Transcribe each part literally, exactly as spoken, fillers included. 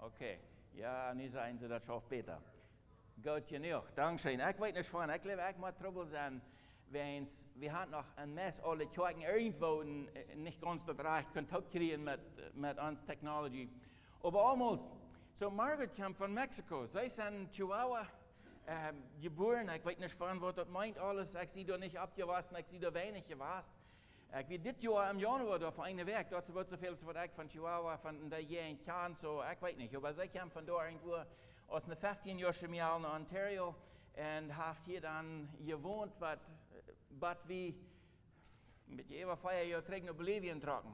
Okay, jo, nu sajen see, daut schauft bäta. Goot jenuach, dankscheen. Ekj weet nich von, ekj jleew, ekj mott Trubbel sennen, wiels wie haben noch een Mess aule Kjoakjen irjentwoo en, äh, nich gaunz daut rajcht kunt toopkjrieen met, met ons technology. Oba aulemol, soo Margaret kjemt von Mexiko. See es en Chihuahua, ähm, jebuaren. Ekj weet nich von waut daut meent aules. Ekj sie doa nich oppjewossen, ekj sie doa weinich jewast. Ekj wia dit Joa em Januoa doa fa eene Wäakj. Daut es waut soo väl aus waut ekj von Chihuahua, von de Jäajent kjan, soo, ekj weet nich. Oba see kjemt von doa irjentwoo aus een feftieenjoascha Mejal no Ontario un haft hia dan jewont, waut, waut wie met äwa vea Joa trigj no Bolivien trocken.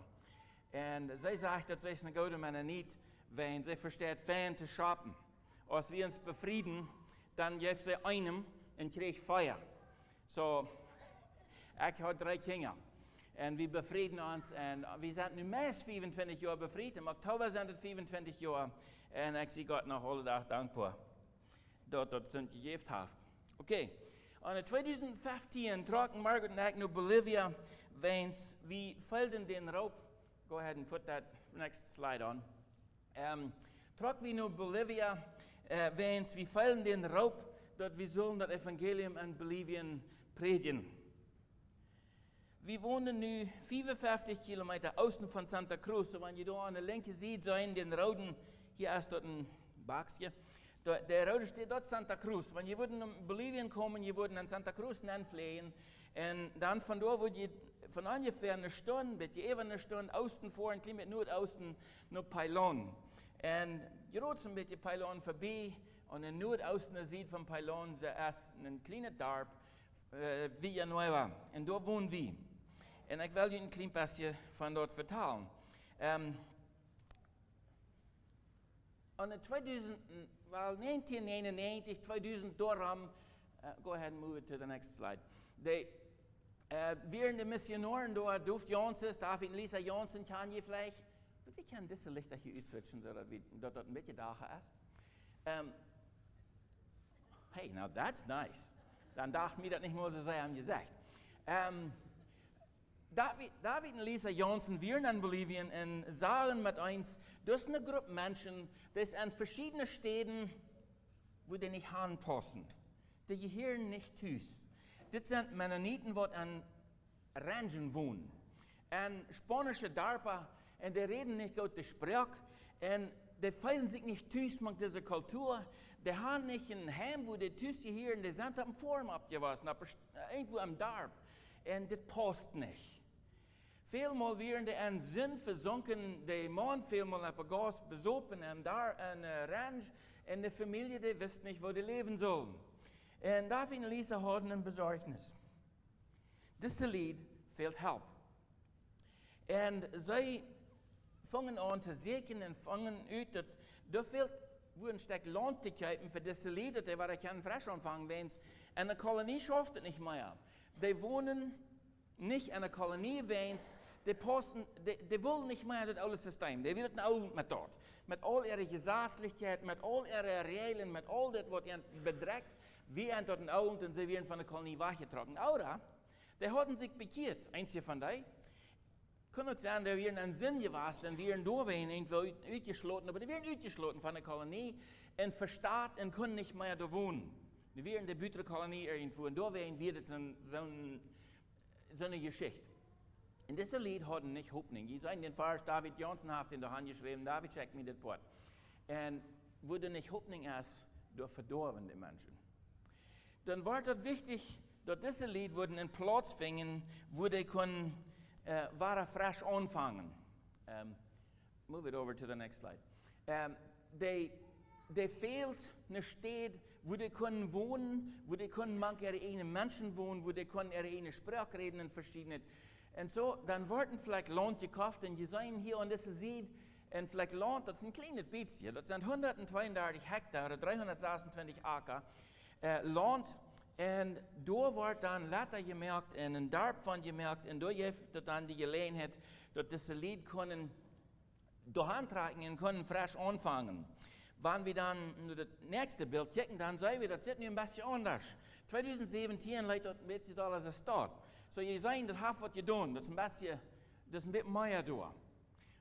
Un see sajcht, daut see es een gooda Mennonit, wiels see vesteit fein to shoppen. Aus wie ons befrieden, dan jeef see eenem un kjrieech vea. Soo, ekj haud dree Kjinja. Un wie befrieden ons un wie sent nu meist fiefuntwintich Joa befriet. Em Oktoba sent et fiefuntwintich Joa. Un ekj sie Gott noch aule Dach dankboa, daut daut soont jejäft haft. Okay. Un en tweedusent feftieen trocken Margaret un ekj no Bolivien, wiels wie feelden dän Roop. Go ahead and put that next slide on. Ähm, trocken wie no Bolivien, äh, wiels wie feelden dän Roop, daut wie sullen daut Evangelium en Bolivien prädjen. Wie wonen nu fiefunfeftich Kilometa oosten von Santa Cruz. Soo, wan jie doa aun de linkje Sied seenen, dän rooden, hia es daut een Boxje. De, de roode steit doa, Santa Cruz. Wan jie wudden no Bolivien komen, jie wudden en Santa Cruz nenfläajen. Un dan von doa wudd jie von onjefäa eene Stund, bät äwa eene Stund oosten foaren, kjlien bät nuadoosten no Pailon. Un jie roden bät Pailon verbie, un en nuadoostne Sied von Pailon, see es een kjlienet Darp, äh, Villanueva. Un doa wonen wie. Un ekj well junt een kjlien bät von doa vetalen. Ähm, un en tweedusent, well, negentien negenennegentig, tweedusent doarom, äh, go ahead and move it to the next slide. Dee, äh, wieren de Missionoaren doa, Duf Janssens, David un Lisa Janssen, kjan jie veleicht. Wie kjennen dise Lichta hia utswitchen, soo daut wie, daut daut een bät dacha es. Ähm, Hey, now that's nice. Dan docht mie daut nich mol soo sea aun jesajcht. Ähm, David, David un Lisa Janssen wieren en Bolivien un sagen met ons, daut es eene Grupp Menschen, dee es aun veschiedne Städen, wua dee nich aunpaussen. Dee jehieren nich tus. Dit sent Mennoniten, waut en Ranchen wonen. En spaunische Darpa, un dee räden nich goot de Sproak, un dee feelen sikj nich tus mank dise Kultua, dee haben nich een Heim, wua dee tus jehieren, dee sent opp eene Foarm oppjewossen, opp, irjentwua em Darp, un dit pausst nich. Välmol wieren dee en Sind vesunken, de Maun välmol opp de Gauss besopen em Darp, en, äh, Ranch, un de Famielje, dee wist nich, woo dee läwen sullen. Un David un Lisa hauden een Besorjnis. Dise Lied fält Help. Un see fungen aun to sieekjen un fungen ut, daut doa fält, wua een Stekj Launt to kjeepen fa dise Lied, daut dee wada kjennen fresch aunfangen, wiels en de Kolonie schauft et nich mea. Dee wonen nich en de Kolonie, wiels dee paussen, dee, dee wullen nich mea daut oole Sistem. Dee wieren oolt met daut. Met aul äare Jesazlichkjeit, met aul äare Räajlen, met aul daut, waut an bedrekjt, wia an daut oolt, un see wieren von de Kolonie wajchjetrocken. Ooda dee hauden sikj bekjieet, eenje von dee. Kunn uk sennen, dee wieren en Sind jewast, un wieren doawäajen irjentwoo ut-, utjeschloten, oba dee wieren utjeschloten von de Kolonie un vestaut un kunnen nich mea doa wonen. Dee wieren en de butre Kolonie irjentwoo, un doawäajen wia daut soon, soon, soone Jeschicht. Un dise Lied hauden nich Hopninj. Jie seenen dän Varsch, David Janssen haft dän doa aunjeschräwen, David schekjt mie dit Poat. Un wua doa nich Hopninj es, doa vedoawen de Menschen. Dan wort et wichtich, daut dise Lied wudden een Plauz finjen, wua dee kunnen, äh, wada fresch aunfangen. Ähm, move it over to the next slide. Ähm, dee, dee fält eene Städ, wua dee kunnen wonen, wua dee kunnen mank äare ieejne Menschen wonen, wua dee kunnen äare ieejne Sproak räden un veschiednet. Un soo, dan wort een Flakj Launt jekoft un jie seenen hia aun dise Sied een Flakj Launt, daut es een kjlienet bät, daut sent hundat tweeundartich Hekta, ooda dreehundat sasuntwintich Aka, äh, Launt. Un doa wort dan Leta jemoakt un een Darp von jemoakt. Un doa jeef daut dan de Jeläajenheit, daut dise Lied kunnen doa auntrakjen un kunnen fresch aunfangen. Wan wie dan no daut näakjste Bilt kjikjen, dan seenen wie, daut sitt nu een bät aundasch. Tweedusent säwentieen leet daut een bät soo aus daut. Soo, jie seenen, daut haft waut jedonen. Daut es een bät, daut es een bät mea doa.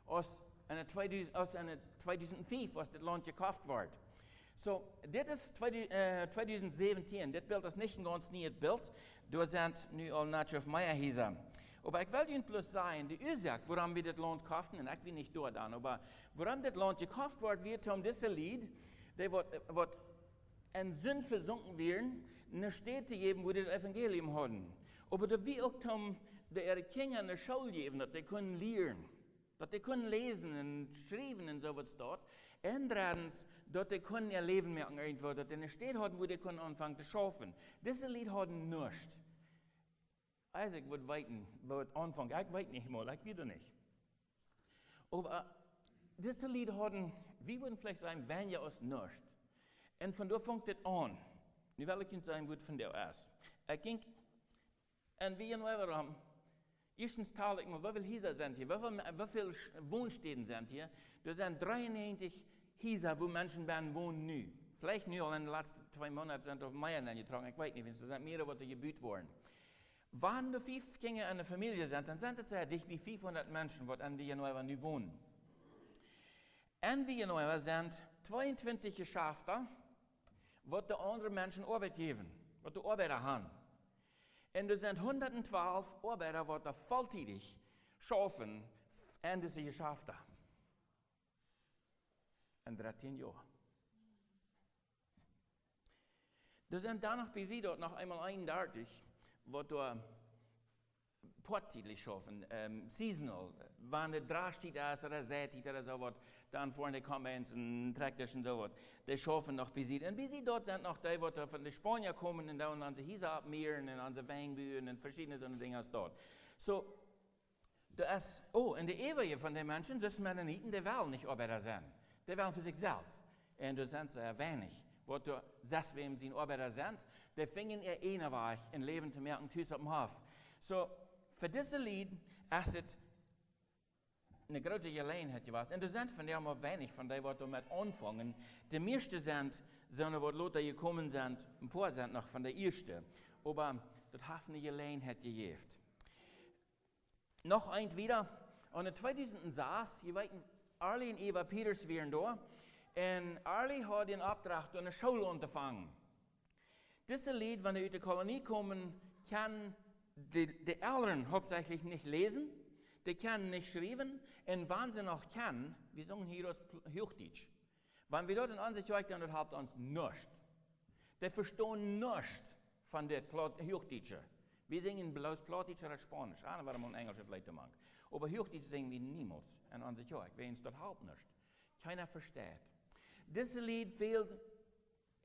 Aus, En de tweedusent, aus en de tweedusent fief, aus dit Launt jekoft wort. So, dit es tweedusent, äh, tweedusent säwentieen. Dit Bilt es nich een gaunz nieet Bilt. Doa sent nu aul natieelich mea Hiesa. Oba ekj well junt bloos sajen, de Uasoak, wuarom wie dit Launt koften, un ekj wia nich doa dan, oba wuarom dit Launt jekoft wort, wia om dise Lied, dee waut, waut en Sind vesunken wieren, ne Städ to jäwen, wua dee daut Evangelium hauden. Oba daut wia uk om de äare Kjinja ne School jäwen, daut dee kunnen lieren. Daut dee kunnen läsen un schriewen un soo waut doa steit. Un dreddens, daut dee kunnen äa Läwen moaken irjentwoo, daut dee ne Städ hauden, wua dee kunnen aunfangen to schaufen. Dise Lied hauden nuscht. Isaac wudd weeten, woo et aunfunk. Ekj weet nich mol, ekj wia doa nich. Oba, äh, dise Lied hauden, wie wudden veleicht sajen, weinja aus nuscht. Un von doa funk dit aun. Nu well ekj junt sajen, woo et von doa es. Ekj jinkj en Villanueva rom. Ieeschtens tald ekj mol, woo väl Hiesa sent hia? Woo väl, woo väl Sch-, Wonstäden sent hia? Doa sent dreeunnäajentich Hiesa, wua Menschen bennen wonen nu. Veleicht nu aul en de latste twee Moonat sent doa mea nenjetrocken. Ekj weet nich, wiels doa sent mearere, waut doa jebut woaren. Wan doa fief Kjinja en ne Famielje sent, dan sent et sea dicht bie fiefhundat Menschen, waut en Villanueva nu wonen. En Villanueva sent tweeuntwintich Jeschafta, waut de aundre Menschen Oabeit jäwen, waut de Oabeida han. Un doa sent hundat twalf Oabeida, waut doa volltiedich schaufen en dise Jeschafta. En dartieen Joa. Doa sent dan noch bie sied doa noch eemol eenundartich, waut doa poattiedlich schaufen, ähm, seasonal. Wan de Draschttiet es, ooda Seitiet, ooda soo waut, dan foaren dee Combines un Trakjtasch un soo waut. Dee schaufen noch bie sied. Un bie sied doa sent noch dee, waut doa von de Spaunia komen un dan onse Hiesa oppmieren un onse Wenj buen un veschiedne soone Dinja aus daut. So, doa es, oh, un de äwaje von de Menschen, soo aus Mennoniten, dee wellen nich Oabeida sennen. Dee wellen fa sikj selfst. Un doa sent sea weinich, waut doa sest wäm sien Oabeida sent. Dee finjen äa eenen Wajch em Läwen to moaken, tus oppem Hoff. So, fa dise Lied es et ne groote Jeläajenheit jewast. Un doa sent von dee mau weinich von dee, waut doamet aunfungen. De mieeschte sent soone, waut lota jekomen sent, een poa sent noch von de ieeschte. Oba daut haft ne Jeläajenheit jejäft. Noch eent wieda. En tweedusent sas, jie weeten, Arlie un Eva Peters wieren doa. Un Arlie haud dän Opdrach, doa ne School auntofangen. Dise Lied, wan dee ut de Kolonie komen, kjennen de, de Elren hauptsächlich nich läsen, dee kjennen nich schriewen, un wan see noch kjennen, wie sungen hia daut Pl-, Huachdietsch. Wan wie daut en onse Kjoakj doonen, daut halpt ons nuscht. Dee vestonen nuscht von dit Plaut-, Huachdietsche. Wie sinjen bloos Plautdietsch ooda Spaunisch. Ah, dan woat mol een enjelschet Leet doamank. Oba Huachdietsch sinjen wie niemols en onse Kjoakj. Wiels daut halpt nuscht. Kjeena vesteit. Dise Lied fält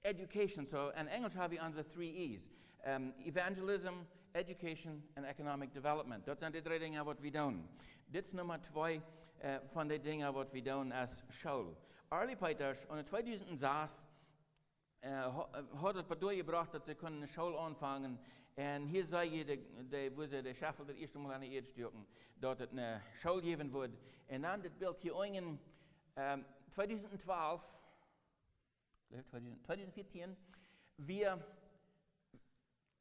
education. So, en Enjelsch ha wie onse three E's. Ähm, evangelism, education and economic development. Daut sent de dree Dinja, waut wie doonen. Dit es Numma twee, äh, von de Dinja, waut wie doonen aus School. Arlie Peters, en tweedusent sas, äh, ha-, äh, haud et doatoo jebrocht, daut see kunnen ne School aunfangen. Un hia sach jie de, de, wua see de Scheffel daut ieeschte Mol aun de Ieed stuaken, daut et ne School jäwen wudd. Un dan dit Bilt hia unjen, ähm, tweedusent twalf, ekj jleew, tweedusent, tweedusent vieetieen, wia,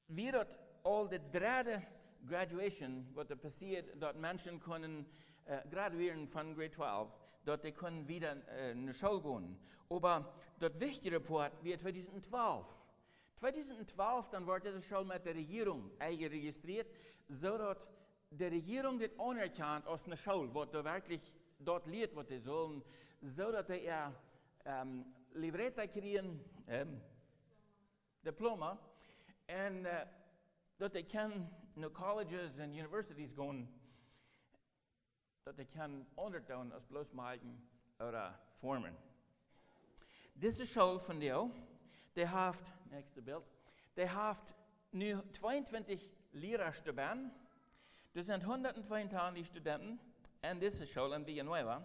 wia daut aul de dredde graduation, waut doa passieed, daut Menschen kunnen, äh, graduieren von Grade twelve, daut dee kunnen wieda, äh, no School gonen. Oba daut wichtjere Poat wia tweedusent twalf. Tweedusent twalf, dan wort dise School met de Rejierunk enjerejistrieet, soo daut de Rejierunk dit aunerkjant aus ne School, waut doa werkjlich daut lieet, waut dee sullen, soo daut dee äa, ähm, libreta kjrieen, ähm, Diploma, un, äh, daut dee kjennen no colleges un universities gonen, daut dee kjennen aundret doonen aus bloos malkjen ooda formen. Dise School von Deo, dee haft, näakjste Bilt, dee haft nu tweeuntwintich Liera doabie. Doa sent hundat tweeuntachentich Studenten en dise School en Villanueva.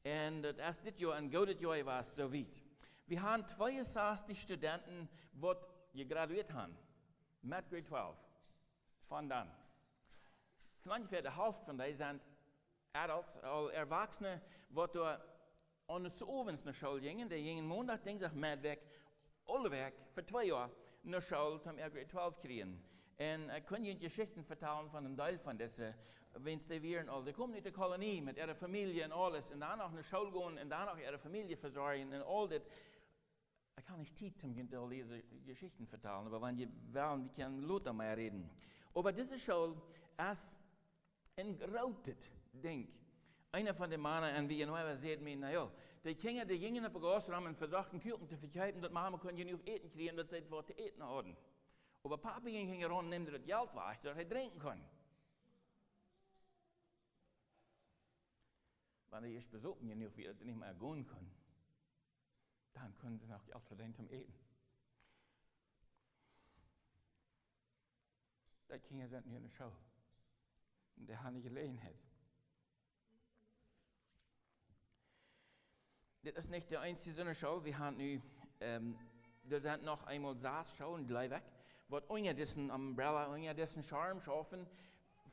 Un daut es dit Joa een goodet Joa jewast, soo wiet. Wie haben tweeunsastich Studenten, waut jegradueet haben met Grade twelve. Von dan. Von onjefäa de Halft von dee sent adults, aul Erwachsene, waut doa aun de Owents no School jinjen. Dee jinjen Mondach, Dinjsdach, Meddwäakj, aule Wäakj, fa twee Joa no School, om äa Grade twelve kjrieen. Un ekj kunn junt Jeschichten vetalen von een Deel von dise, Wiels dee wieren aul, dee kjeemen ut de Kolonie met äare Famielje un aules un dan noch no School gonen un dan noch äare Famielje vesorjen un aul dit. Ekj hab nich Tiet om junt aul dise Jeschichten vetalen, oba wan jie wellen, wie kjennen lota mea räden. Oba dise School es een grootet Dinkj. Eena von de Mana en Villanueva säd mie: "Na jo, de Kjinja, dee jinjen opp de Gauss rom un vesochten Kuaken to vekjeepen, daut Mama kunn jenuach Äten kjrieen, daut see waut to äten hauden. Oba Papa jinkj hinjaraun un neem daut Jelt wajch, daut hee drinkjen kunn." Wan hee ieescht besopen jenuach wia, daut hee nich mea gonen kunn, dan kunnen see noch Jelt vedeenen toom Äten. Dee Kjinja sent nu en de School. Un dee haben Jeläajenheit. Dit es nich de eensje Sonndachschool. Wie haben nu, ähm, doa sent noch eemol sas Schoolen, jleew ekj, waut unja disen Umbrella, unja disen Scharm schaufen.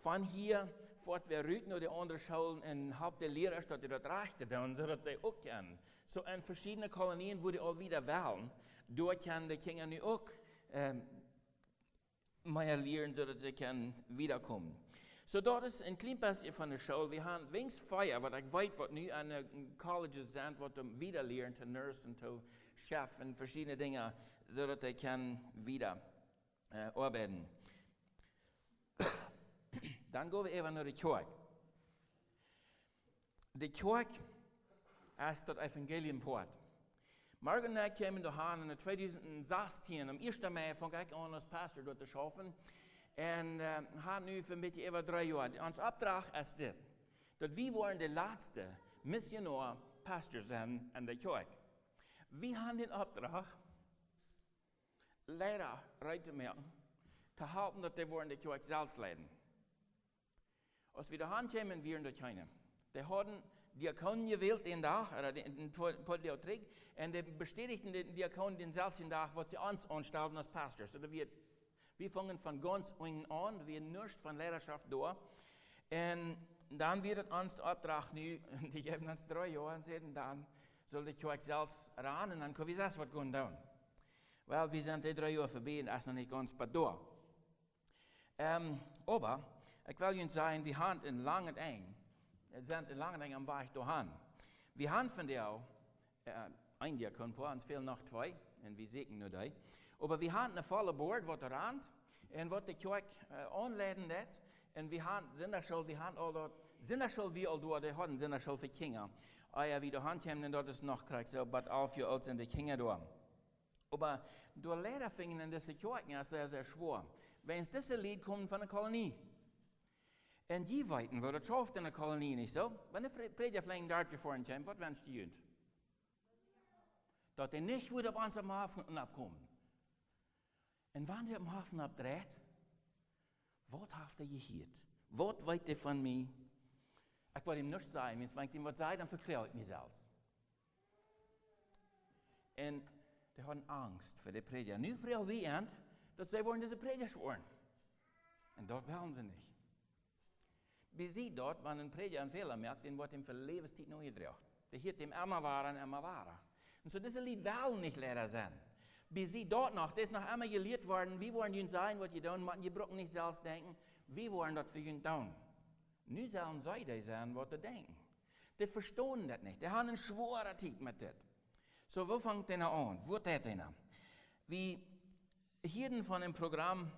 Von hia foat wie rut no de aundre Schoolen un halpt de Lierasch, daut dee daut rajchte doonen, soo daut dee uk kjennen. Soo en veschiedne Kolonien, wua dee aul wieda wellen, doa kjennen de Kjinja nu uk, ähm, mea lieren, soo daut see kjennen wieda komen. Soo, daut es een kjlien bät von de School. Wie haben weens vea, waut ekj weet, waut nu aun de Colleges sent, waut om wieda lieren to nurse un to chef un veschiedne Dinja, soo daut dee kjennen wieda, äh, oabeiden. Dan go wie äwa no de Kjoakj. De Kjoakj es daut Evangelium Poat. Margaret un ekj kjeemen doa aun en tweedusent sastieen, aum ieeschten Mei funk ekj aun aus Pastor doa to schaufen. Un, äh, hab nu fa een bät äwa dree Joa. Ons Opdrach es dit: daut wie woaren de latste Missionoa Pastor sennen en de Kjoakj. Wie haben dän Opdrach, Liera reed to moaken, to halpen, daut dee woaren de Kjoakj selfst leiden. Aus wie doa aun kjeemen, wieren doa kjeene. Dee hauden Diakonen jewält dän Dach, ooda dän, dän, fa, fa dän Dach, un dee bestädichten dän Diakon dänselwjen Dach, waut see ons aunstalden aus Pastors. Soo, wie, wie fungen von gaunz unjen aun, wie nuscht von Lierasch doa. Un dan wia daut ons Opdrach nu, dee jeewen ons dree Joa un säden, dan sull de Kjoakj selfst rannen un dan kunn wie selfst waut gonen doonen. Well, wie sent dee dree Joa vebie un es noch nich gaunz bie doa. Ähm, oba, ekj well junt sajen, wie haben een langet Enj. Wie sent een langet Enj aum Wajch doa aun. Wie haben vondoag, äh, een Diakon, ons fälen noch twee, un wie sieekjen nu dee. Oba wie haben een volle Board, waut doa rant, un waut de Kjoakj, äh, aunleiden deit. Un wie haben Sonndachschool, wie haben aul daut, Sonndachschool wia aul doa, dee hauden Sonndachschool fa Kjinja. Ah jo, wie doa aun kjeemen, un daut es noch krakjt soo, waut alf Joa oolt sent de Kjinja doa. Oba doa Liera finjen en dise Kjoakjen es sea, sea schwoa. Wiels dise Lied komen von de Kolonie. Un dee weeten, woo daut schauft en de Kolonie, nich soo? Wan de Pre-, Prädja veleicht doa jefoaren kjemt, waut wenscht jie junt? Daut dee nich wudd opp ons aum Hafen oppkomen. Un wan dee oppem Hafen oppdreit, waut haft dee jehieet? Waut weet dee von mie? Ekj well am nuscht sajen, wiels wan ekj am waut saj, dan vekloag ekj mie selfst. Un dee hauden Angst fa de Prädja. Nu froag wie an, daut see wudden dise Prädjasch woaren. Un daut wellen see nich. Bie see daut, wan een Prädja een Fäla moakt, dan woat am fa Läwenstiet nojedroagen. Dee hieet am emma wada un emma wada. Un soo, dise Lied wellen nich Liera sennen. Bie see daut noch, dee es noch emma jelieet worden, wie woaren junt sajen, waut jie doonen motten, jie brucken nich selfst denkjen, wie woaren daut fa junt doonen. Nu sellen see dee sennen, waut dee denkjen. Dee vestonen daut nich. Dee haben eene schwoare Tiet met dit. Soo, woo fangt eena aun? Woo deit eena? Wie hieeden von een Program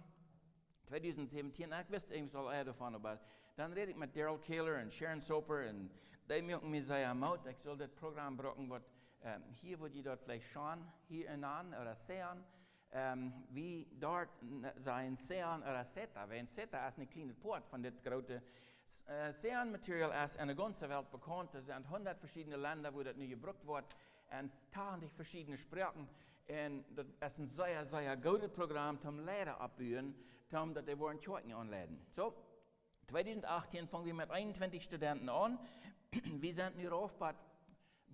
tweedusent säwentieen, ekj wist eejentlich aul ea doavon, oba dan räd ekj met Daryl Kaler un Sharon Soper un dee muaken mie sea Moot, ekj sull dit Program brucken, waut, ähm, hia wudd jie daut veleicht schauen, hia en an, ooda seenen, ähm, wie doa n-, sajen seenen ooda seta, wiels seta es een kjlienet Poat von dit groote, s-, äh, seenen Material es en de gaunze Welt bekaunt, doa sent hundat veschiedne Lenda, wua daut nu jebrukt woat, en tachentich veschiedne Sproaken. Un daut es een sea, sea goodet Program toom Liera oppbuen, toom daut dee woaren Kjoakjen aunleiden. Soo, tweedusent achtieen fungen wie met eenuntwintich Studenten aun. Wie sent nu rauf bie,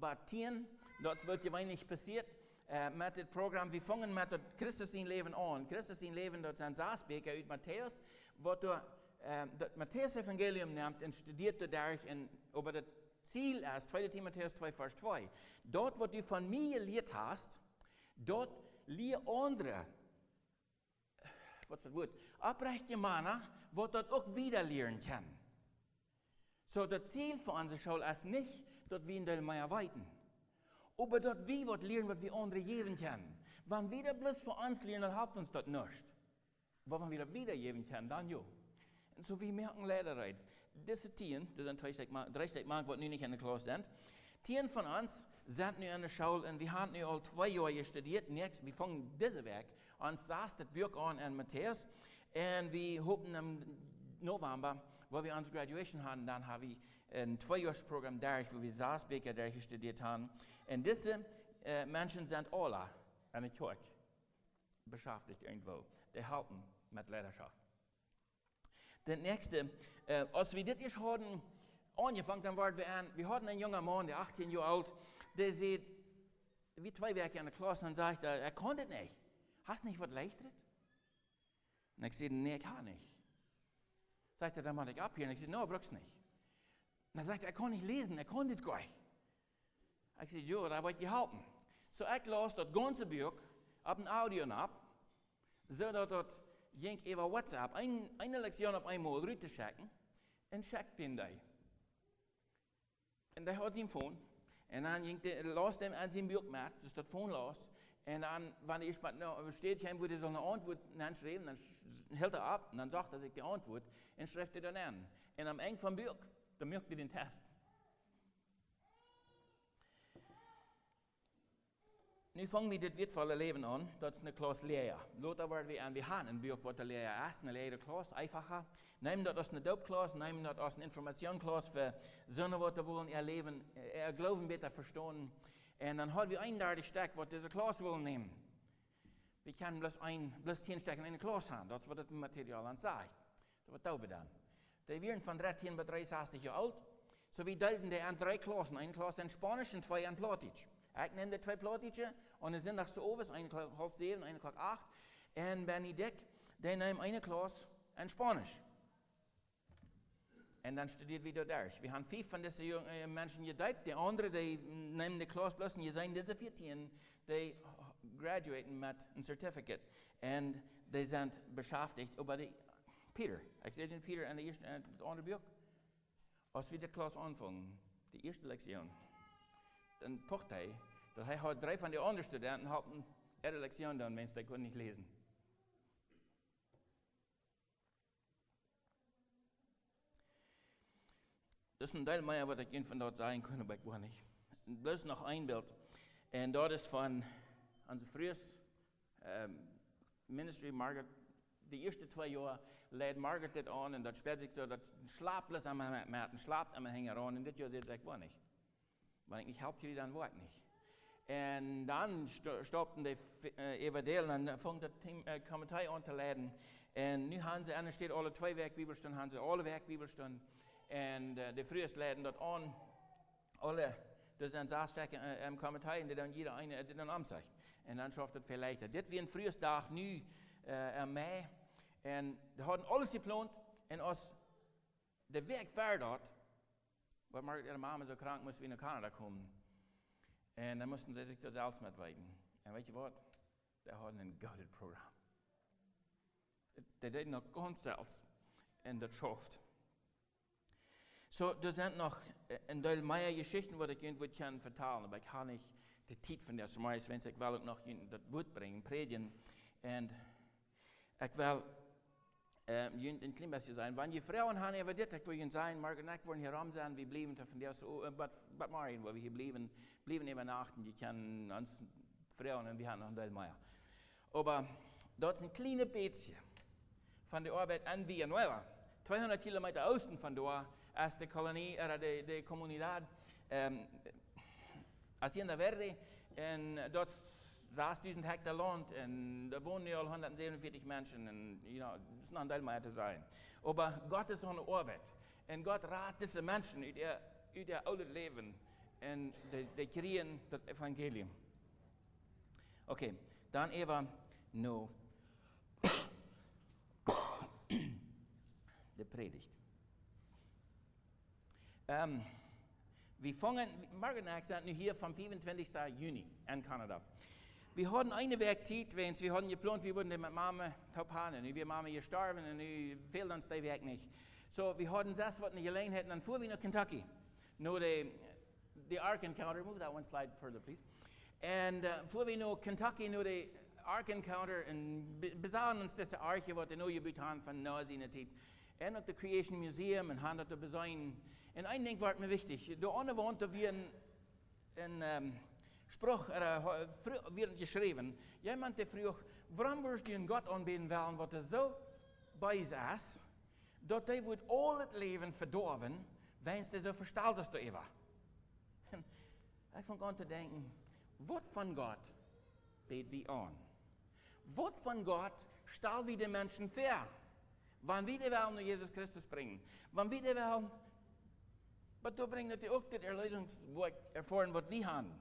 bie tieen. Daut es waut jeweenlich passieet, äh, met dit Program. Wie fungen met daut Christus sien Läwen aun. Christus sien Läwen, daut sent sas Bieekja ut Matäus, waut doa, äh, daut Matäus Evangelium nemt un studieet doa derch un, oba daut Ziel es, tweede Timotäus twee Varsch twee. Daut, waut du von mie jelieet hast, daut lia aundre, waut es daut Wuat? Opprechte Mana, waut daut uk wieda lieren kjennen. Soo, daut Ziel fa onse School es nich, daut wie een Deel mea weeten, oba daut wie waut lieren, waut wie aundre jäwen kjennen. Wan wie daut bloos fa ons lieren, dan halpt ons daut nuscht. Oba wan wie daut wieda jäwen kjennen, dan jo. Un soo wie moaken Leidareed. Dise tieen, doa sent twee Stekj mank, dree Stekj mank, waut nu nich enne Klauss sent. Tieen von ons sent nu enne School un wie haben nu aul twee Joa hia studieet. Näakjst, wie fangen dise Wäakj ons sastet Buak aun en Matäus. Un wie hopen em November, wua wie onse Graduation haben, dan haben wie een Tweejoarsprogramm derch, wua wie sas Bieekja derchjestudieet haben. Un dise, äh, Menschen sent aula enne Kjoakj beschäftigt irjentwoo. Dee halpen met Leidarschoft. Daut näakjste, äh, aus wie dit ieescht hauden aunjefongen, dan worden wie aun, wie hauden een jungen Maun, dee achtieen Joa oolt, dee säd, wie twee Wäakj enne Klauss, dan sajcht hee: "Ekj kaun dit nich. Hast nich waut Leichtet?" Un ekj säd: "Nä, ekj hab nich." Sajcht hee: "Dan mott ekj opphieren." Ekj säd: "Nä, bruckst nich." Dan sajcht hee: "Ekj kaun nich läsen, ekj kaun dit goanich." Ekj säd: "Jo, dan woa ekj die halpen." Soo, ekj laus daut gaunze Buak opp een Audio opp, soo daut daut jinkj äwa WhatsApp, een, eene Lektion opp eemol rut to schekjen, un schekjt dän dee. Un dee haud sien Phone, un dan jinkj dee, laus dee aun sien Buak met, soo daut Phone laus. Un dan, wan hee ieescht mau no eene Städ kjeem, wua hee sull eene Auntwuat nenschriewen, dan sch-, hilt hee opp, un dan sach hee sikj de Auntwuat, un schreef dee dan aun. Un aum Enj vom Buak, dan muak hee dän Test. Nu fang wie dit wieetvolle Läwen aun, daut es eene Klauss Lea. Lota worden wie aun, wie haben een Buak, waut de Lea es, eene Lea Klauss, eefacha. Neem daut aus eene Doopklauss, neem daut aus eene Informationsklauss fa soone, waut wellen äa Läwen, äa Gloowen bäta vestonen. Un dan haud wie eenundartich Stekj, waut dise Klauss wullen nämen. Wie kjennen bloos een, bloos tieen Stekj en eene Klauss haben. Daut es, waut daut Material aun sajcht. Soo, waut doo wie dan? Dee wieren von dartieen bat dreeunsastich Joa oolt. Soo, wie deelden dee en dree Klaussen. Eene Klauss en Spaunisch un twee en Plautdietsch. Ekj neem dee twee Plautdietsche aun dän Sindach soo owes, eene Klock haulf säwen, eene Klock acht. Un Benny Dick, dee neem eene Klauss en Spaunisch. Un dan studieed wie doa derch. Wie haben fief von dise junge, äh, Menschen jedeept. De aundre, dee neemen de Klauss bloos un jie seenen dise vieetieen, dee graduaten met een Certificate. Un dee sent beschäftigt äwa de Peter. Ekj säd dän Peter en de ieeschte, en daut aundre Buak. Aus wie de Klauss aunfungen, de ieeschte Lektion, dan pocht hee, daut hee haud dree von de aundre Studenten halpen äare Lektion doonen, wiels dee kunnen nich läsen. Daut es een Deel mea, waut ekj junt von daut sajen kunn, oba ekj woa nich. Bloos noch een Bilt. Un daut es von onse Frues, ähm, Ministry, Margaret. De ieeschte twee Joa leid Margaret dit aun un daut spält sikj soo, daut schlapt bloos aun mie met, met un schlapt aun mie hinjaraun. Un dit Joa säd see: "Ekj woa nich. Wan ekj nich help kjrie, dan woa ekj nich." Un dan sto-, stoppten dee, äh, äwa dee, un dan funk daut Team, äh, Komitee aun to leiden. Un nu haben see enne Städ aule twee Wäakj Bibelstund, haben see aule Wäakj Bibelstund. Un, äh, de Frues leiden daut aun. Aule, doa sent sas Stekj, äh, em Komitee un dee doonen jieda eene, äh, dee doonen omsecht. Un dan schauft daut väl leichta. Dit wia een Fruesdach nu, äh, em Mei. Un dee hauden aules jeplont. Un aus de Wäakj ver daut, wort Margaret äare Mama soo krank, must wie no Kanada komen. Un dan musten see sikj doa selfst met weeten. Un weetst du waut? Dee hauden een goodet Programm. Dee deeden daut gaunz selfst. Un daut schauft. Soo, doa sent noch, äh, een Deel mea Jeschichten, waut ekj junt wudd kjennen vetalen, oba ekj hab nich de Tiet von dise Morjes, wiels ekj well uk noch junt daut Wuat brinjen, prädjen. Un ekj well, äh, junt een kjlien bät sajen. Wan jie Froagen haben äwa dit, ekj well junt sajen, Margaret un ekj woaren hia rom sennen, wie bliewen doa von dise, äh, bat, bat morjen, wua wie hia bliewen, bliewen äwanachten, jie kjennen ons Froagen un wie haben noch een Deel mea. Oba daut es een kjlienet bät von de Oabeit en Villanueva. Tweehundat Kilometa oosten von doa es de Kolonie, äh, de, de Comunidad, ähm, Hacienda Verde. Un daut es sasdusent Hekta Launt. Un doa wonen nu aul hundatsäwenunvieetich Menschen. Un, you know, daut es noch een Deel mea to sajen. Oba Gott es aun de Oabeit. Un Gott rat dise Menschen ut äa, ut äa oolet Läwen. Un dee, dee kjrieen daut Evangelium. Okay, dan äwa no de Prädicht. Ähm, wie fungen, Margaret un ekj sent nu hia vom fiefuntwintichsten Juni en Kanada. Wie hauden eene Wäakj Tiet, wiels wie hauden jeplont, wie wudden dee met Mama toop haben. Un nu wia Mama jestorwen un nu fäld ons dee Wäakj nich. So, wie hauden sest waut eene Jeläajenheit, dan fuaren wie no Kentucky. No de, de Ark Encounter. Move that one slide further, please. Un äh, fuaren wie no Kentucky, no de Ark Encounter, un be- besagen ons dise Arche, waut dee nu jebut haben von Noah siene Tiet. Un uk de Creation Museum, un haben daut beseenen. Un een Dinkj wort mie wichtich. Doa aun de Waunt, doa wia een, een ähm, Spruch, äh, ho- fru- wia jeschräwen. Jemaunt dee fruach: "Wuarom wurscht du eenen Gott aunbäden wellen, waut soo bees es, daut hee wudd aul daut Läwen vedoawen, wiels hee soo vestalt es doaräwa?" Ekj funk aun to denkjen: Waut fa Gott bäd wie aun? Waut fa Gott stal wie de Menschen väa, wan wie dee wellen no Jesus Christus brinjen? Wan wie dee wellen, waut doa brinjen, daut dee uk dit Erlösungswoakj erfoaren, waut wie haben?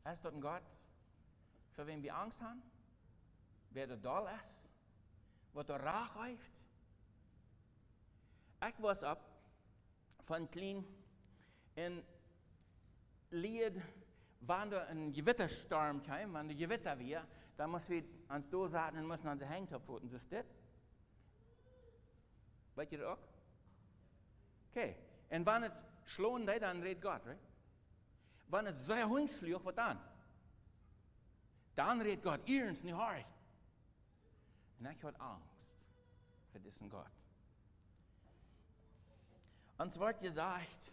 Es daut een Gott, fa wäm wie Angst haben? Wäa doa doll es? Waut doa Rach haft? Ekj wia opp von kjlien un lieed, wan doa een Jewittastorm kjeem, wan doa Jewitta wia, dan musten wie ons doa saten un musten onse Henj oppfoten. Soo es dit. Weet jie daut uk? Okay. Un wan et schlonen deed, dan räd Gott, right? Wan et sea hunt schluach, waut dan? Dan räd Gott: "Ernst, nu horcht." Un ekj haud Angst fa disen Gott. Ons wort jesajcht,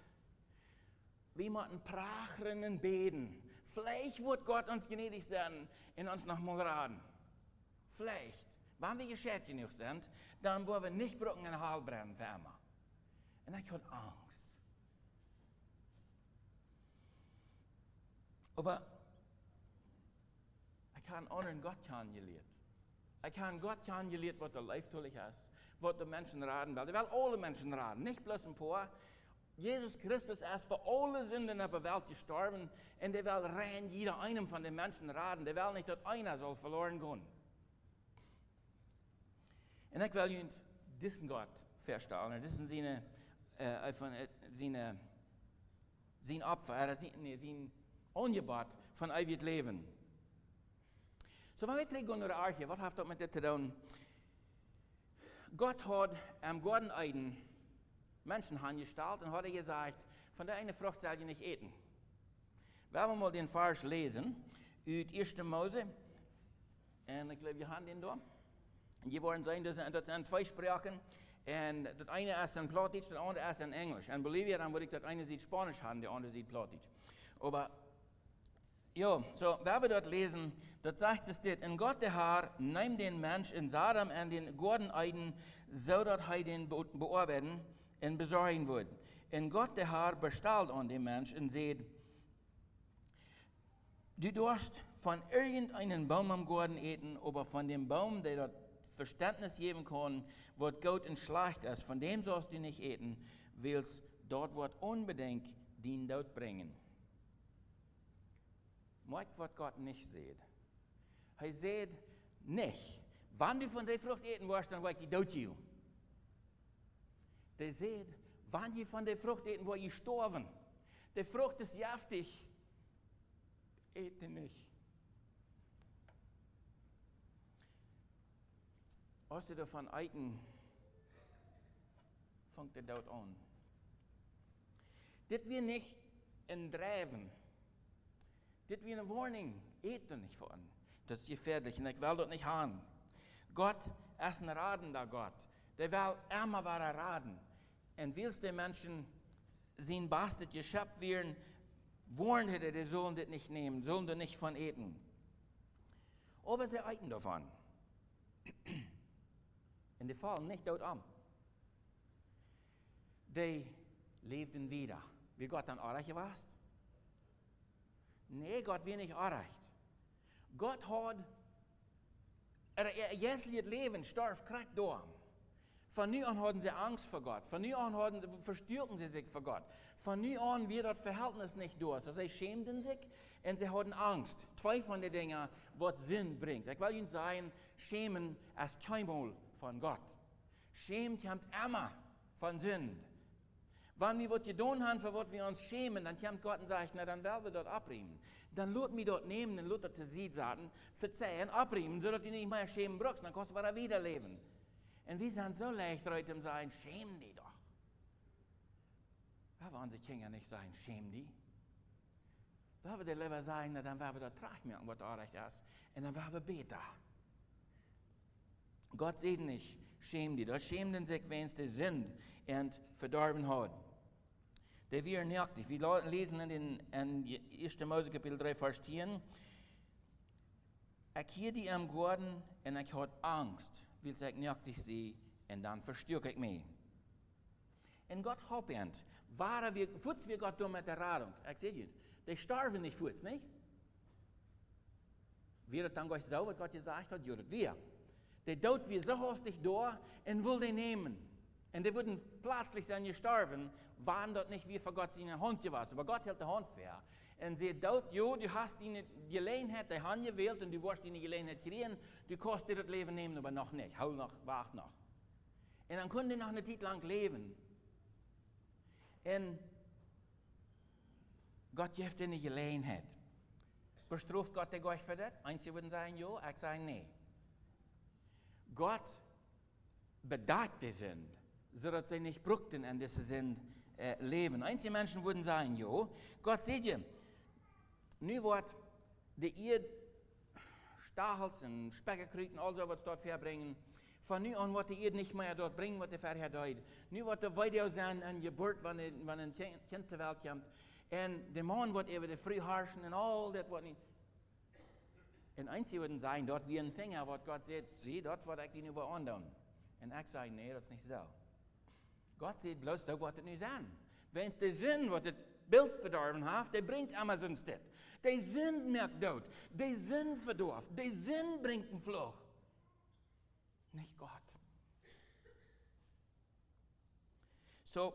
wie motten prachren un bäden. Veleicht woat Gott ons jnädich sennen un ons noch mol raden. Veleicht. Wan wie jescheit jenuach sent, dan woa wie nich brucken enne Hal brennen fa emma. Un ekj haud Angst. Oba ekj hab eenen aundren Gott kjanen jelieet. Ekj hab eenen Gott kjanen jelieet, waut doa leeftolich es, waut doa Menschen raden well. Dee well aule Menschen raden, nich bloos een poa. Jesus Christus es fa aule Sinden opp de Welt jestorwen un dee well rein jieda eenem von de Menschen raden. Dee well nich, daut eena saul veloren gonen. Un ekj well junt disen Gott väastalen, un disen siene, äh, von, äh, siene, sien Opfa, äh, sien, nä, sien Aunjebott von eewjet Läwen. Soo, wan wie trigjgonen no de Arche, waut haft daut met dit to doonen? Gott haud em Goaden Eden Menschen hanjestalt un haud jesajcht: "Von de eene Frucht sell jie nich äten." Wie woaren mol dän Varsch läsen, ut Ieeschte Mose. Un ekj jleew, jie haben dän doa. Un jie woaren seenen, daut sent, daut sent twee Sproaken. Un daut eene es en Plautdietsch, daut aundre es en Enjlisch. En Bolivia, dan wudd ekj daut eene Sied Spaunisch haben, de aundre Sied Plautdietsch. Oba jo, soo, wan wie daut läsen, daut sajcht es dit: "Un Gott, de Herr, neem dän Mensch un sad am en dän Goaden Eden, soo daut hee dän be-, beoabeiden un besorjen wudd. Un Gott, de Herr, bestald aun dän Mensch un säd: Du doascht von irjent eenen Boom em Goaden äten, oba von dän Boom, dee daut Vestentnis jäwen kaun, waut goot un schlajcht es, von däm saust du nich äten, wiels daut woat onbedinjt dienen Doot brinjen." Moakj, waut Gott nich sajcht. Hee sajcht nich: "Wan du von dee Frucht äten woascht, dan woa ekj die doot jäwen." Hee sajcht: "Wan jie von dee Frucht äten, woa jie stoawen. Dee Frucht es jeftich. Ät dee nich." Aus see doavon äten, fangt de Doot aun. Dit wia nich een Dreiwen. Dit wia eene Woarnunk. Ät doa nich von. Daut es jefäadlich un ekj well daut nich haben. Gott es een radenda Gott. Dee well emma wada raden. Un wiels de Menschen sien bastet Jeschöpf wieren, woarnd hee dee, dee sullen dit nich nämen, sullen doa nich von äten. Oba see eeten doavon. Un dee faulen nich doot om. Dee läwden wieda. Wia Gott dan oajch jewast? Nä, Gott wia nich oajch. Gott haud, äa, äa jeistlichet Läwen storf krakjt doa. Von nu aun hauden see Angst ver Gott. Von nu aun hauden, vestuaken see sikj ver Gott. Von nu aun wia daut Vehältnis nich doa. Soo, see schämden sikj un see hauden Angst. Twee von de Dinja, waut Sind brinjt. Ekj well junt sajen, Schämen es kjeenmol von Gott. Schämen kjemt emma von Sind. Wan wie waut jedonen haben, fa waut wie ons schämen, dan kjemt Gott un sajcht: "Na, dan well wie daut oppriemen. Dan lot mie daut nämen un lot daut to Sied saten, vezeien, oppriemen, soo daut du nich mea schämen brukst, dan kaust du wada wieda läwen." Un wie sent soo leicht reed om to sajen: "Schäm die doch." Wie wellen onse Kjinja nich sajen: "Schäm die." Wie wellen dee leewa sajen: "Na, dan woa wie daut trajcht moaken, waut orrajcht es. Un dan woa wie bäta." Gott säd nich: "Schäm die." Doa schämden sikj wäajens de Sind an vedorwen haud. Dee wieren noaktich. Wie la-, läsen en dän, en Ieeschte Mose Kapitel dree, Varsch tieen: "Ekj hieed die em Goaden un ekj haud Angst, wiels ekj noaktich sie, un dan vestuak ekj mie." Un Gott holp an. Wada wia, fuaz wia Gott doa met de Radunk. Ekj saj junt, dee storwen nich fuaz, nich? Wia daut dan nich soo, waut Gott jesajcht haud? Jo, daut wia. De Doot wia soo hastich doa un wull dee nämen. Un dee wudden pletslich sennen jestorwen, wan daut nich wia fa Gott siene Haunt jewast. Oba Gott hilt de Haunt väa. Un säd: "Doot, jo, du hast diene Jeläajenheit, dee han jewält, un du woascht diene Jeläajenheit kjrieen. Du kaust die daut Läwen nämen, oba noch nich. Hool noch, wacht noch." Un dan kunn dee noch eene Tiet lang läwen. Un Gott jeft die eene Jeläajenheit. Bestroft Gott dee nich fa daut? Eenje wudden sajen: "Jo", ekj saj: "Nä." Gott bedakjt de Sind, soo daut see nich bruckten en dise Sind, äh, läwen. Eenje Menschen wudden sajen: "Jo, Gott säd je, nu woat de Ieed Stachels un Speckekrut un aul soo waut doa väabrinjen. Von nu aun woat de Ieed nich mea daut brinjen, waut dee verhäa deed. Nu woat de Weedoag sennen un Jeburt, wan een, wan een Kjint, Kjint to Welt kjemt. Un de Maun woat äwa de Fru harschen un aul daut woat nich." Un eenje wudden sajen, daut wia een Finja, waut Gott säd: "See, daut woa ekj die nu aundoonen." Un ekj saj: "Nä, daut es nich soo." Gott sajcht bloos: "Soo woat et nu sennen." Wäajens de Sind, waut daut Bilt vedorwen haft, dee brinjt emma soont dit. De Sind moakt doot. De Sind vedoaft. De Sind brinjt een Fluch. Nich Gott. Soo,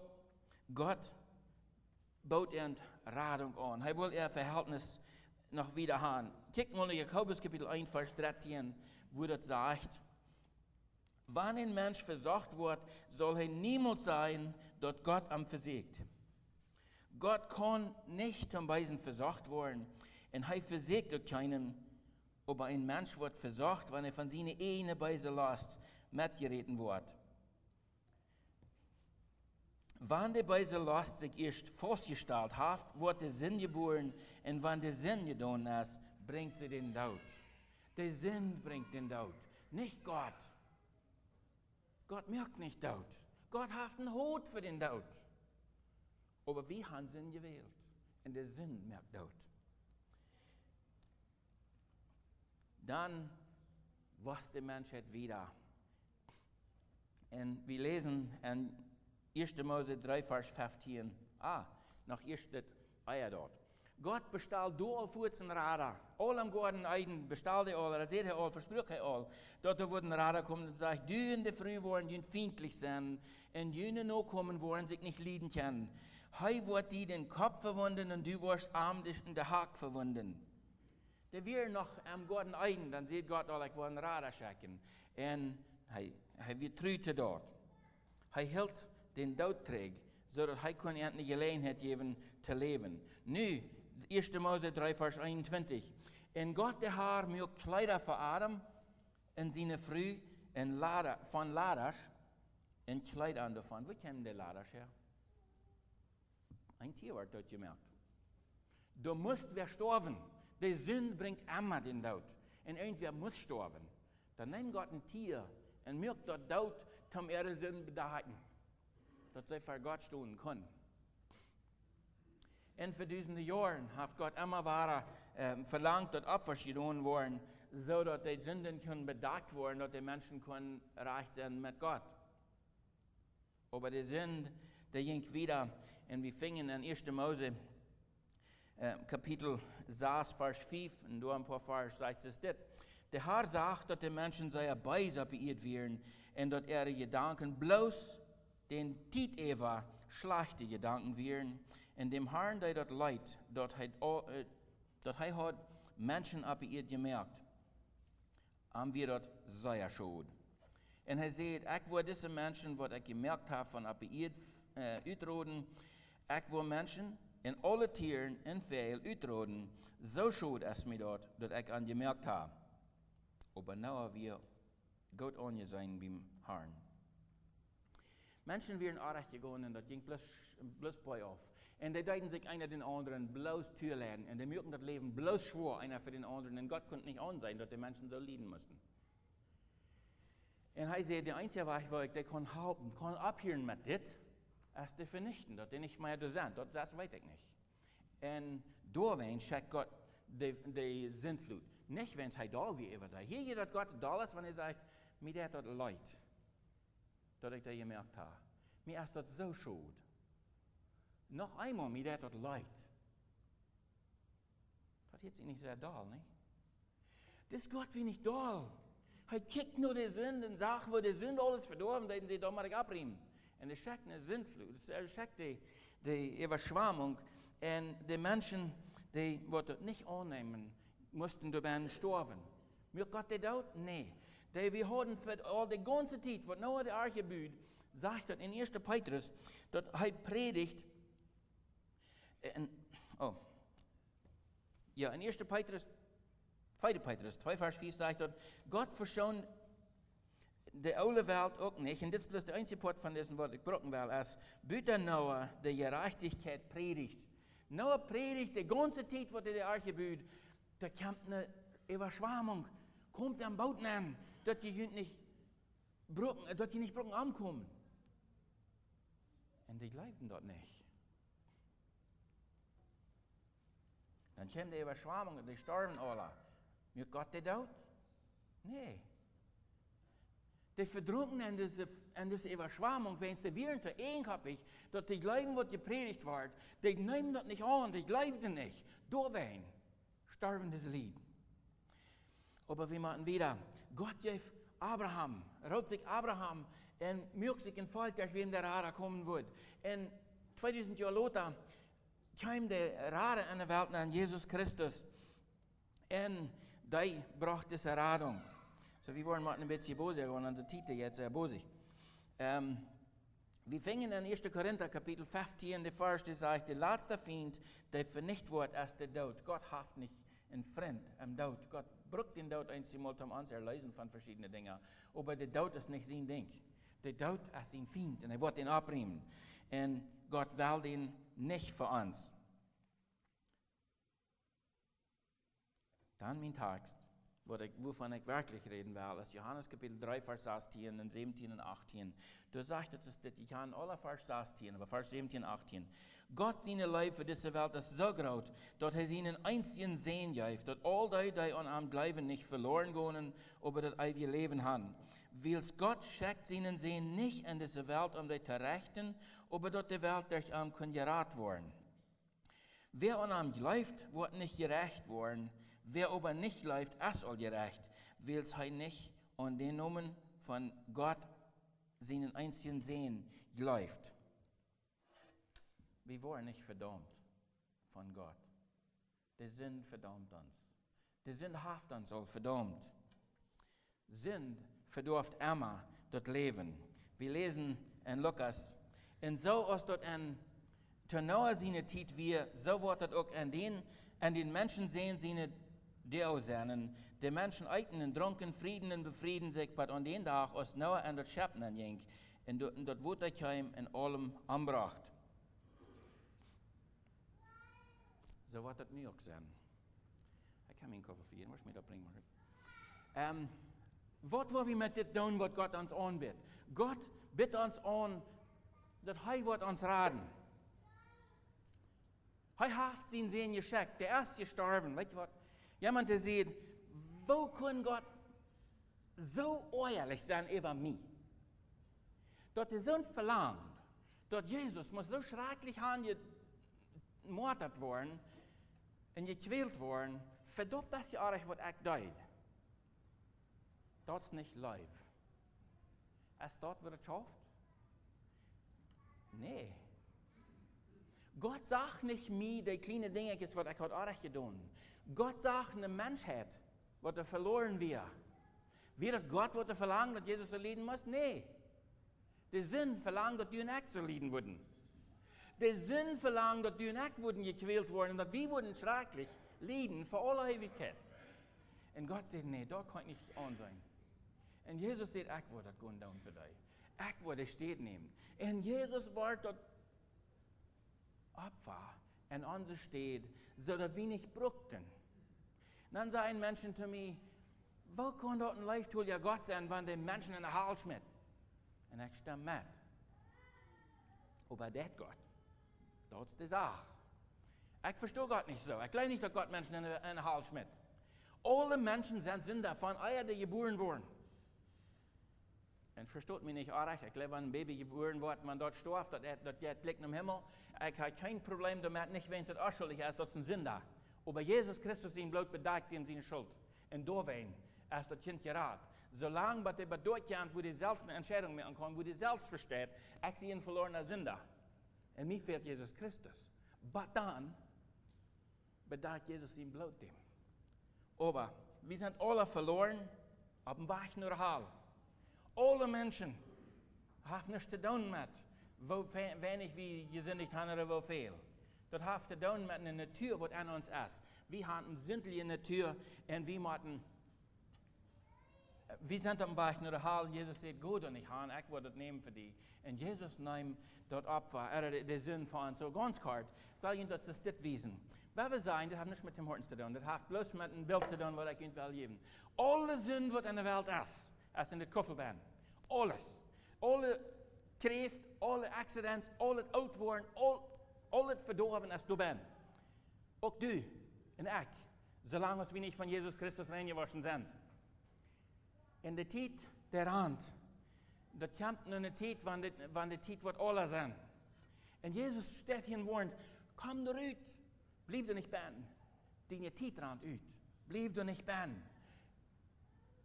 Gott bood an Radunk aun. Hee wull äa Vehältnis noch wieda haben. Kjikj mol no Jakobus Kapitel eent, Varsch dartieen, woo daut sajcht: "Wan een Mensch vesocht woat, saul hee niemols sajen, daut Gott am vesieekjt." Gott kaun nich toom Beesen vesocht woaren, un hee vesieekjt uk kjeenen. Oba een Mensch woat vesocht, wan hee von siene ieejne beese Lost metjeräten woat. Wan de beese Lost sikj ieescht faustjestalt haft, woat de Sind jebuaren, un wan de Sind jedonen es, brinjt see dän Doot. De Sind brinjt dän Doot, nich Gott. Gott moakt nich doot. Gott haft een Hoot fa dän Doot. Oba wie han Sind jewält. Un de Sind moakt doot. Dan wia de Menschheit wieda. Un wie läsen en Ieeschte Mose dree, Varsch feftieen. Ah, noch ieescht daut, ah jo, doa. Gott bestald doa aul fuaz een Rada. Aul em Goaden Eden bestald hee aul, daut säd hee aul, vespruak hee aul, daut doa wudd een Rada komen, daut sajcht: "Du un de Fru woaren junt fientlich sennen, un june Nokomen woaren sikj nich lieden kjennen. Hee woat die dän Kopp vewunden, un du woascht am de, de Hak vewunden." Dee wieren noch em Goaden Eden, dan säd Gott aul: "Ekj woa een Rada schekjen." Un hee, hee wia tru to daut. Hee hilt dän Doot trigj, soo daut hee kunn an eene Jeläajenheit jäwen to läwen. Nu, Ieeschte Mose dree, Varsch eenuntwintich. "Un Gott de Har muak Kjleeda fa Adam un siene Fru un Lada, von Ladasch, un kjleed an doavon." Woo kjeemen de Ladasch häa? Een Tia wort doot jemoakt. Doa must wäa stoawen. De Sind brinjt emma dän Doot. Un irjentwäa must stoawen. Dan neem Gott een Tia un muak daut doot, om äare Sind to bedakjen. Daut see ver Gott stonen kunnen. Un fa dusende Joaren haft Gott emma wada, ähm, velangt, daut Opfasch jedonen woaren, soo daut de Sinden kunnen bedakjt woaren, daut de Menschen kunnen rajcht sennen met Gott. Oba de Sind, dee jinkj wieda. Un wie finjen en Ieeschte Mose, äh, Kapitel sas, Varsch fief, un doa een poa Varsch, sajcht et dit: "De Har sach, daut de Menschen sea bees opp de Ieed wieren, un daut äare Jedanken bloos de Tiet äwa schlajchte Jedanken wieren. Un däm Harn deed daut leet, daut hee, äh, daut hee haud Menschen opp de Ieed jemoakt. Am wia daut sea schod. Un hee säd: Ekj woa dise Menschen, waut ekj jemoakt hab, von opp de Ieed, äh, utroden. Ekj woa Menschen un aule Tieren un Väajel utroden. Soo schod es mie daut, daut ekj an jemoakt hab." Oba Noah wia Goot aunjeseenen biem Harn. Menschen wieren oajch jegonen un daut jinkj bloos, bloos boajch auf. Un dee deeden sikj eena dän aundren bloos tooleiden. Un dee muaken daut Läwen bloos schwoa, eena fa dän aundren. Un Gott kunn nich aunseenen, daut dee Menschen soo lieden musten. Un hee säd, de eensje Wajch, woo ekj dee kunn halpen, kunn opphieren met dit, es dee venichten, daut dee nich mea doa sent. Daut sest weet ekj nich. Un doawäajen schekjt Gott de, de Sintflut. Nich wäajens hee doll wia äwa dee. Hia jeit daut Gott doll es, wan hee sajcht: "Mie deit daut leet, daut ekj dee jemoakt hab. Mie es daut soo schod. Noch eemol, mie deit daut leet." Daut hieet sikj nich sea doll, nich? Dis Gott wia nich doll. Hee kjikjt no de Sind un sach, woo de Sind aules vedoawen deed, un säd: "Daut mott ekj oppriemen." Un hee schekjt ne Sintflut, hee schekjt de, de Äwaschwamunk. Un de Menschen, dee waut daut nich aunnämen, musten doabie stoawen. Muak Gott dee doot? Nä. Dee, wie hauden fa aul de gaunze Tiet, waut Noah de Arche bud, sajcht daut en ieeschte Petrus, daut hee prädicht, en, oh, jo, en ieeschte Petrus, tweede Petrus twee Varsch fief sajcht daut: "Gott veschoond de oole Welt uk nich." Un dit es bloos de eensje Poat von disen, waut ekj brucken well, es: "Buta Noah, dee Jerajchtichkjeit prädicht." Noah prädicht de gaunze Tiet, waut hee de Arche bud: "Doa kjemt ne Äwaschwamunk. Komt em Boot nenn, daut jie junt nich brucken, daut jie nich brucken omkomen." Un dee jleewden daut nich. Dan kjeem de Äwaschwamunk un dee storwen aula. Muak Gott dee doot? Nä. Dee vedrunken en dise, en dise Äwaschwamunk, wäajens dee wieren too eajenkoppich, daut dee jleewden, waut jeprädicht wort. Dee neemen daut nich aun, dee jleewden nich. Doawäajen storwen dise Lied. Oba wie motten wieda. Gott jeef Abraham, roopt sikj Abraham un muak sikj een Volkj, derch wäm de Rada komen wudd. Un tweedusent Joa lota kjeem de Rada en de Welt nenn, Jesus Christus. Un dee brocht dise Radunk. Soo, wie woaren mau een bät bosich, wan onse Tiet jeit sea bosich. Ähm, wie finjen en ieeschte Korinta Kapitel feftieen, de Varsch, dee sajcht: "De latste Fient, dee venicht woat, es de Doot." Gott haft nich een Frint em Doot. Gott brukt dän Doot eenjemol, om ons erleesen von veschiedne Dinja. Oba de Doot es nich sien Dinkj. De Doot es sien Fient un hee woat dän oppriemen. Un Gott well dän nich fa ons. Dan mien Tekst, waut ekj, wuavon ekj werkjlich räden well, es Johanes Kapitel dree, Varsch sastieen un säwentieen un achtieen. Doa sajcht et, es dit, ekj hab aule Varsch sastieen, oba Varsch säwentieen un achtieen: "Gott siene Leew fa dise Welt es soo groot, daut hee sienen eensjen Sän jeef, daut aul dee, dee aun am jleewen, nich veloren gonen, oba daut eewje Läwen haben. Wiels Gott schekjt sienen Sän nich en dise Welt, om dee to rechten, oba daut de Welt derch am kunn jerat woaren." Wäa aun am jleeft, woat nich jerecht woaren. Wäa oba nich jleeft, es aul jerecht, wiels hee nich aun dän Nomen von Gott sienen eensjen Sän jleeft. Wie woaren nich vedaumt von Gott. De Sind vedaumt ons. De Sind haft ons aul vedaumt. Sind vedoaft emma daut Läwen. Wie läsen en Lukas: "Un soo aus daut en to Noah siene Tiet wia, soo woat daut uk en dän, en dän Menschensän siene Doag sennen. De Menschen eeten un drunken, frieden un befrieden sikj, bat aun dän Dach, aus Noah en daut Schepp nenn jinkj, un daut, un daut Wota kjeem un aulem ombrocht." Soo woat daut nu uk sennen. Ekj kaun mienen Koffa vejäten, waut ekj mie doa brinjen mott. Ähm, waut woa wie met dit doonen, waut Gott ons aunbiedt? Gott biedt ons aun, daut hee woat ons raden. Hee haft sienen Sän jeschekjt, dee es jestorwen. Weet jie waut? Jemaunt, dee sajcht: "Woo kunn Gott soo oajalich sennen äwa mie? Daut hee soo velangt, daut Jesus must soo schrakjlich han jemoatat woaren un jekjwält woaren, fa daut, daut hee oajch waut ekj deed. Daut es nich Leew." Es daut, waut et schauft? Nä. Gott sach nich mie de kjliene Dinjakjes, waut ekj haud oajch jedonen. Gott sach ne Menschheit, waut doa veloren wia. Wia daut Gott, waut doa velangd, daut Jesus soo lieden must? Nä. De Sind velangd, daut du un ekj soo lieden wudden. De Sind velangd, daut du un ekj wudden jekjwält woaren un daut wie wudden schrakjlich lieden fa aule Eewichkjeit. Un Gott sajcht: "Nä, daut kaun ekj nich aunseenen." Un Jesus sajcht: "Ekj woa daut gonen doonen fa die. Ekj woa de Städ nämen." Un Jesus wort daut Opfa en onse Städ, soo daut wie nich bruckten. Dan sajen Menschen to mie: "Woo kaun daut een leeftolja Gott sennen, wan dee Menschen enne Hal schmitt?" Un ekj stemm met. Oba daut Gott, daut es de Sach. Ekj vesto Gott nich soo. Ekj jleew nich, daut Gott Menschen enne, enne Hal schmitt. Aule Menschen sent Sinda, von ea dee jebuaren woaren. Un vestot mie nich oajch, ekj jleew, wan een Baby jebuaren woat, wan daut stoaft, daut, daut jeit jlikj nom Himmel. Ekj hab kjeen Problem doamet, nich wäajens daut onschuldich es, daut es een Sinda. Oba Jesus Christus sien Bloot bedakjt am siene Schult. Un doawäajen es daut Kjint jerat. Soo lang bat dee bat doa kjemt, wua dee selfst eene Entscheidunk moaken kaun, wua dee selfst vesteit: "Ekj sie een veloarna Sinda. Un mie fält Jesus Christus." Bat dan bedakjt Jesus sien Bloot am. Oba wie sent aule veloaren, opp dän Wajch no de Hal. Aule Menschen, haft nuscht to doonen met, woo we-, weinich wie jesindicht haben ooda woo väl. Daut haft to doonen met eene Natua, waut en ons es. Wie haben eene sindje Natua un wie motten, wie sent opp dän Wajch no de Hal. Un Jesus sajcht: "Go doa nich han, ekj woa daut nämen fa die." Un Jesus neem daut Opfa, ea, de, de Sind von ons. Soo gaunz kort, well ekj junt daut soo dit wiesen. Waut wie sajen, daut haft nuscht met Tim Hortons to doonen. Daut haft bloos met een Bilt to doonen, waut ekj junt well jäwen. Aule Sind, waut en de Welt es, es en dit Kuffel benn. Aules. Aule Kjräft, aule Accidents, aul daut Ooltwoaren, aul, aul daut Vedoawen es doa benn. Uk du un ekj, soo lang aus wie nich von Jesus Christus reinjewoschen sent. Un de Tiet, dee rant. Daut kjemt nu eene Tiet, wan de, wan de Tiet woat aula sennen. Un Jesus steit hia un woarnt: "Komm doa rut. Bliew doa nich benn. Diene Tiet rant ut. Bliew doa nich benn.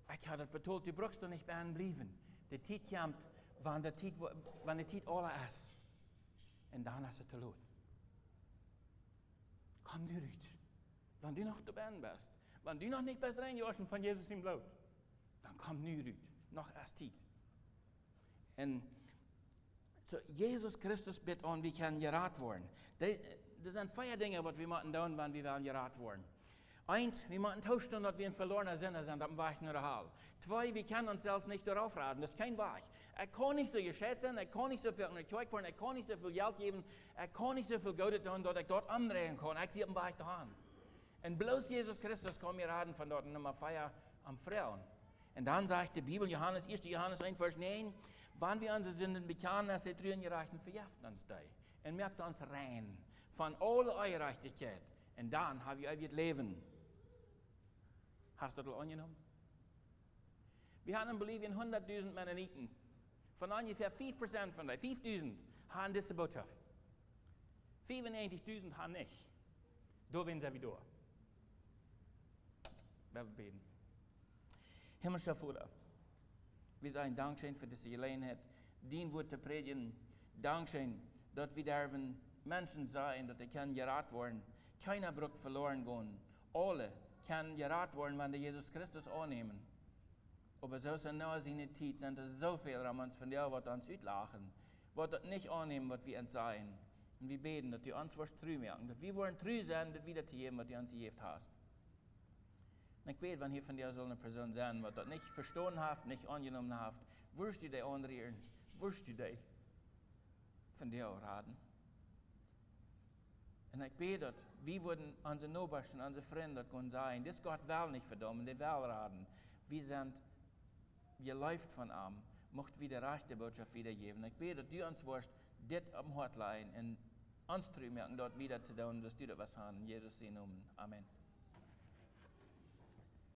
Ekj hab daut betolt, du brukst doa nich benn bliewen." De Tiet kjemt, wan de Tiet wo-, wan de Tiet aula es. Un dan es et too lot. Komm nu rut. Wan du noch doa benn best, wan du noch nich best reinjewoschen von Jesus sien Bloot, dan komm nu rut. Noch es Tiet. Un soo, Jesus Christus biedt aun, wie kjennen jerat woaren. Dee, doa sent vea Dinja, waut wie motten doonen, wan wie wellen jerat woaren. Eent, wie motten toostonen, daut wie een veloarna Sinda sent opp dän Wajch no de Hal. Twee, wie kjennen ons selfst nich doarauf raden. Daut es kjeen Wajch. Ekj kaun nich soo jescheit sennen, ekj kaun nich soo väl enne Kjoakj foaren, ekj kaun nich soo väl Jelt jäwen, ekj kaun nich soo väl Goodet doonen, daut ekj daut omdreien kaun. Ekj sie opp dän Wajch doahan. Un bloos Jesus Christus kaun mie raden von daut. Numma vea, am Froagen. Un dan sajcht de Bibel, Johanes, ieeschte Johanes eent, Varsch näajen: "Wan wie onse Sinden bekjanen, es hee tru un jerajcht un vejeft ons dee un moakt ons rein von aule Onjerajchtichkjeit. Un dan ha wie eewjet Läwen." Hast du daut aul aunjenomen? Wie haben en Bolivien hundatdusent Mennoniten. Von onjefäa fief Prozent von dee, fiefdusent, haben dise Bootschoft. Fiefunnäajentijdusent haben nich. Doawäajen sent wie doa. Well wie bäden. Himmlischa Voda, wie sajen dankscheen fa dise Jeläajenheit, dien Wuat to prädjen. Dankscheen, daut wie derwen Menschen seenen, daut dee kjennen jerat woaren. Kjeena brukt veloaren gonen. Aule kjennen jerat woaren, wan dee Jesus Christus aunnämen. Oba soo aus en Noah siene Tiet sent doa soo väl rom ons von dee, waut ons utlachen, waut daut nich aunnämen, waut wie an sajen. Un wie bäden, daut du ons woascht tru moaken, daut wie woaren tru sennen, daut wieda to jäwen, waut du ons jejäft hast. Un ekj bäd, wan hia von dee sull eene Persoon sennen, waut daut nich vestonen haft, nich aunjenomen haft, woascht du dee aunrieren, woascht du dee von dee raden. Un ekj bäd, daut wie wudden onse Nobasch un onse Frind daut gonen sajen: "Dis Gott well nich vedaumen, dee well raden. Wie sent jeleeft von am, mucht wie de rajchte Bootschoft wiedajäwen." Ekj bäd, daut du ons woascht dit opp däm Hoat lajen un ons tru moaken, daut wieda to doonen, daut du daut west haben. En Jesus sienen Nomen. Amen.